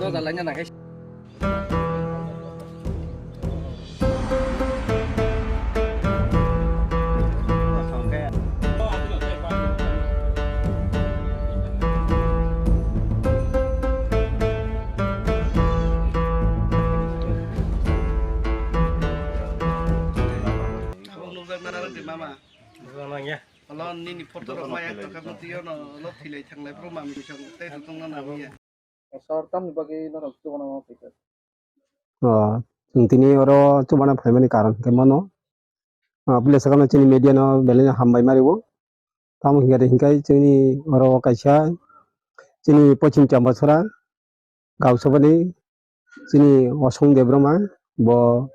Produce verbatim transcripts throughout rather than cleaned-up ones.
Abo nukjak nana rwngdi mama. Nukjak nang ya. Olo nini photo rok maya tongkha, bo twi ono olo thwilai thanglai bro mami bisong tei rwtwng nana mia. Sir, tamni bagwi norok chubana ma phaikha? O, chwng tini oro chubana phaimani karon hwnkhe mano, o, puila sakano chini media no belai no hambai ma rwo. Tamo hwnkhe de hwnkhe chini oro kaisa chini Pochim Chambasora Gausabani chini Osong Debroma, bo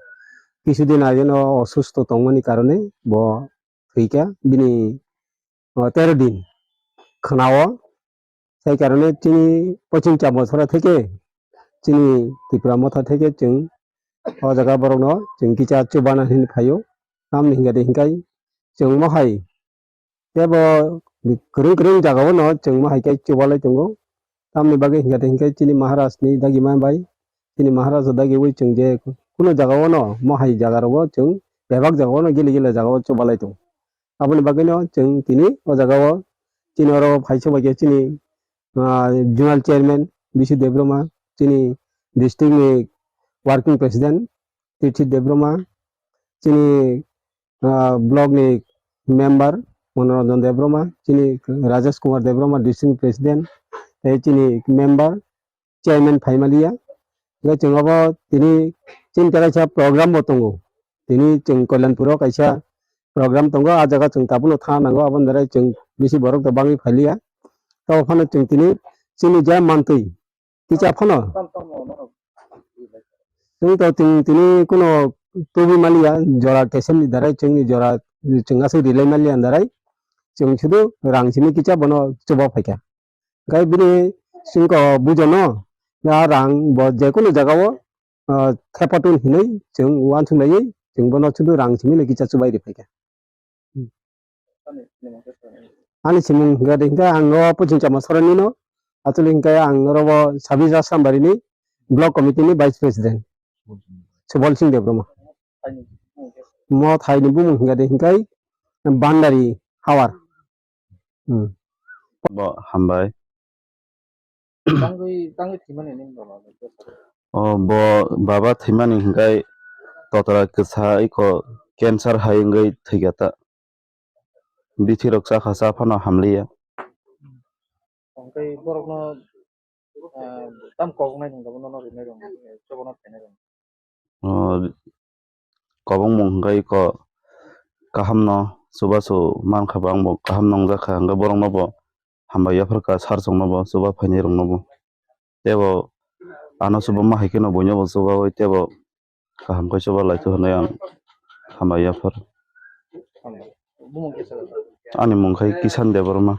kisudin ageno osusto tongmani karone bo thwikha, bini, o, tero din khwnao. Sai karone chini Pochim Chambasora theke, chini Tipra Motha theke chwng o jaga borokno chwng kisa chubana hinwi phaio. Tamni hwnkhe de hwnkhe chwng mohai tebo kwrwng kwrwng jagao no chwng mohai khe chubalai tongo. Tamni bagwi hwnkhe de hwnkhe chini Maharaj ni dagima bai, chini Maharaj dagiwi chwng je kuno jagao no mohai jaga rogo chwng bebak jagao no gili gili jagao chubalai tongo. Aboni bagwino chwng tini o jagao chini oro phaisa bai khe chini, ah, Zonal Chairman Bisu Debroma, chini district ni Working President Tirthi Debroma, chini, ah, block ni member Manoranjan Debroma, chini Rajesh Kumar Debroma, district president, tei chini member chairman phaimaliya. Hingke chwng obo tini chini kaisa program bo tongo. Tini chwng Kalyanpur o kaisa program tongo, ah jaga chwng tabukno thangna nango, aboni darai chwng bisi borok rok bangwi phailiya. Tabuk phano chwng tini chini je mantwi kisa phano chwng to tini, tini kuno tubui maliya, jora kesemni darai chwngni jora chwng aswk rilai maliya darai chwng sudu rang simi kisa bono chuba phaikha. Hingke bini singko bujono, ya rang bo jekunu jagao, ah, thepatun hinui chwng uansuk laiwi chwng bono sudu rang simi lagi chachu bai riphaikha. Hmm. Ani simung hingke de hingke ang o Puching Chama Sorani no, actually hingke ang oro o Sabija Sambari ni block committee ni vice president, Subal Singh Debbarma. Mo thai ni bumung hingke de hingke Bandari Hawar. Hmm. Bo hambai. Tangwi, tangwi thwimani nini baba? O bo baba thwimani hingkai totra kwsa iko cancer hai wngwi thwikha ta. Bithi rok chakha cha phano hamliya. Hingkai borokno, ah, tam kok nai hingka bono no rinai rong, chobono khainai rong. O, kobongmung hingke iko kahamno chubachu mankha, bo angbo kaham nongjakha, hingke borokno bo hambai yapharkha, sir chongno bo chuba phainai rokno bo. Tebo ano chuba ma hai kheno buino bo chubaui tebo kaham khe chuba laithu hinui ang hambai yaphar. Ani mung khe Kisan Debbarma.